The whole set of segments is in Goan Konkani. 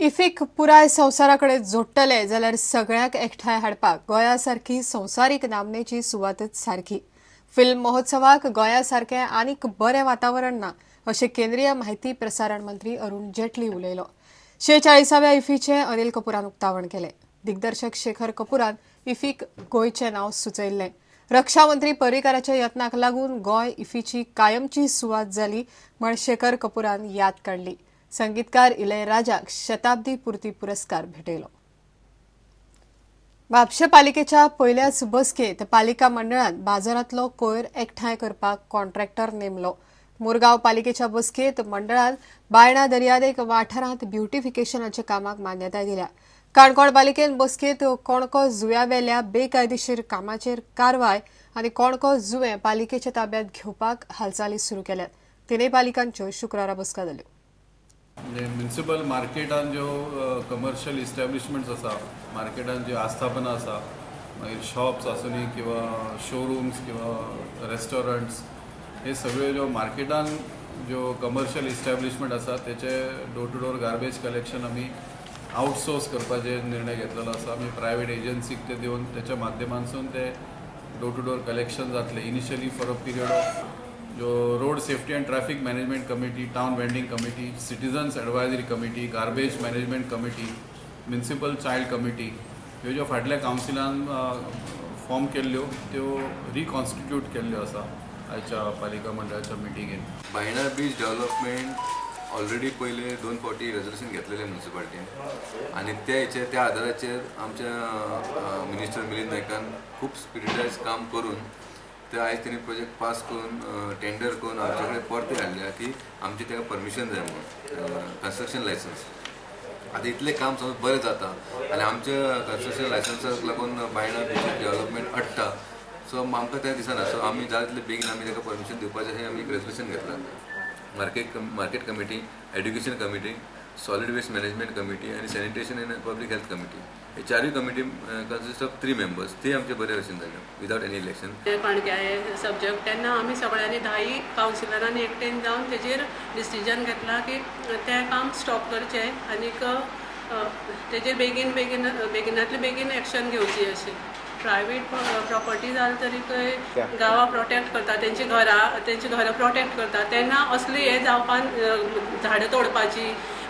इफीक पुराय संवसारा कडेन जोडटले जाल्यार सगळ्यांक एकठांय हाडपाक गोंया सारकी संवसारीक नामनेची सुवातच सारकी. फिल्म महोत्सवाक गोंया सारकें आनीक बरें वातावरण ना अशें केंद्रीय माहिती प्रसारण मंत्री अरुण जेटली उलयलो. 46व्या इफीचें अनिल कपूरान उक्तावण केलें. दिग्दर्शक शेखर कपूरान इफीक गोंयचें नांव सुचयल्लें. रक्षा मंत्री पर्रीकाराच्या यत्नाक लागून गोंय इफीची कायमची सुवात जाली म्हण शेखर कपूरान याद काडली. संगीतकार इलयराजाक शताब्दी पुर्ती पुरस्कार भेटयलो. म्हापशें पालिकेच्या पयल्याच बसकेंत पालिका मंडळान बाजारांतलो कोयर एकठांय करपाक कॉन्ट्रॅक्टर नेमलो. मुरगांव पालिकेच्या बसकेंत मंडळान बायणा दर्यादेग वाठारांत ब्युटिफिकेशनाच्या कामाक मान्यताय दिल्या. काणकोण पालिकेन बसकेंत कोणको जुंव्यावेल्या बेकायदेशीर कामाचेर कारवाय आनी कोणको जुंवे पालिकेच्या ताब्यात घेवपाक हालचाली सुरू केल्यात. तिनूय पालिकांच्यो शुक्रारा बसका जाल्यो. म्हणजे म्युनिसिपल मार्केटान ज्यो कमर्शियल इस्टॅब्लिशमेंट्स आसा, मार्केटान ज्यो आस्थापनां आसा, मागीर शॉप्स आसूनी किंवा शोरूम्स किंवा रेस्टॉरंट्स, हे सगळे ज्यो मार्केटान ज्यो कमर्शियल इस्टॅब्लिशमेंट आसा, तेचे door to door garbage collection आमी आउटसोर्स करपाचे निर्णय घेतलेलो आसा. आमी प्रायवेट एजन्सीक ते दिवन त्याच्या माध्यमांतसून ते डोर टू डोर कलेक्शन जातले initially for a period of जो Road Safety and Traffic Management Committee, Town Vending Committee, Citizens Advisory Committee, Garbage Management Committee, Municipal Child Committee, ह्यो ज्यो फाटल्या कावन्सिलान फॉर्म केल्ल्यो, त्यो रिकॉन्स्टिट्यूट केल्ल्यो आसा आयच्या पालिका मंडळाच्या मिटिंगेन. बायणा बीच डेव्हलपमेंट ऑलरेडी पयले दोन फावटी रेजोल्युशन घेतलेलें म्युनिसिपालिटीन आनी त्या हेचेर, त्या आदाराचेर आमच्या मिनिस्टर मिलिंद नायकान खूब स्पिरिटायज काम करून ते आयज तेणी प्रोजेक्ट पास करून, टेंडर करून आमचे कडेन परते हाडल्या की आमचें ताका परमिशन जाय म्हणून, कन्स्ट्रक्शन लायसन्स. आतां इतलें काम समज बरें जाता आनी आमच्या कन्स्ट्रक्शन लायसन्साक लागून बायणा बीच डेव्हलपमेंट अडटा. सो आमकां तें दिसना. सो आमी जाता तितले बेगीन आमी ताका परमिशन दिवपाचें अशें आमी एक रेजोल्युशन घेतलां. Market Committee, Education Committee, Solid Waste Management Committee आनी Sanitation and Public Health Committee, हे चारूय committee consist of three members. ते आमचे बरे भशेन जाले विदावट एनी इलेक्शन. ते कणक्या हे सब्जक्ट, तेन्ना आमी सगळ्यांनी, धायी कावन्सिलरांनी एकटेन जावन तेजेर डिसिजन घेतला की तें काम स्टॉप करचें आनीक तेजेर बेगीन बेगीन, बेगिनातले बेगीन एक्शन घेवची अशें. प्रायवेट प्रॉपर्टी जाली तरी गांवां प्रोटेक्ट करता, तेंची घरां प्रोटेक्ट करता. तेन्ना असली हें जावपान झाडां तोडपाची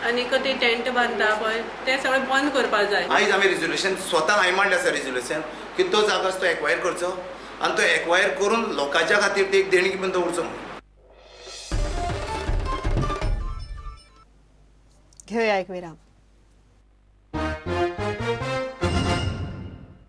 आनीक ते टेंट बांदता पळय, तें सगळें बंद करपाक जाय. आयज आमी रेजोल्युशन स्वता हांवें मांडलें आसा, रेजोल्युशन की तो जागो आसा तो एक्वायर करचो आनी तो एक्वायर करून लोकांच्या खातीर ती एक देणगी पण दवरचो म्हणून. घेऊया एक विराम.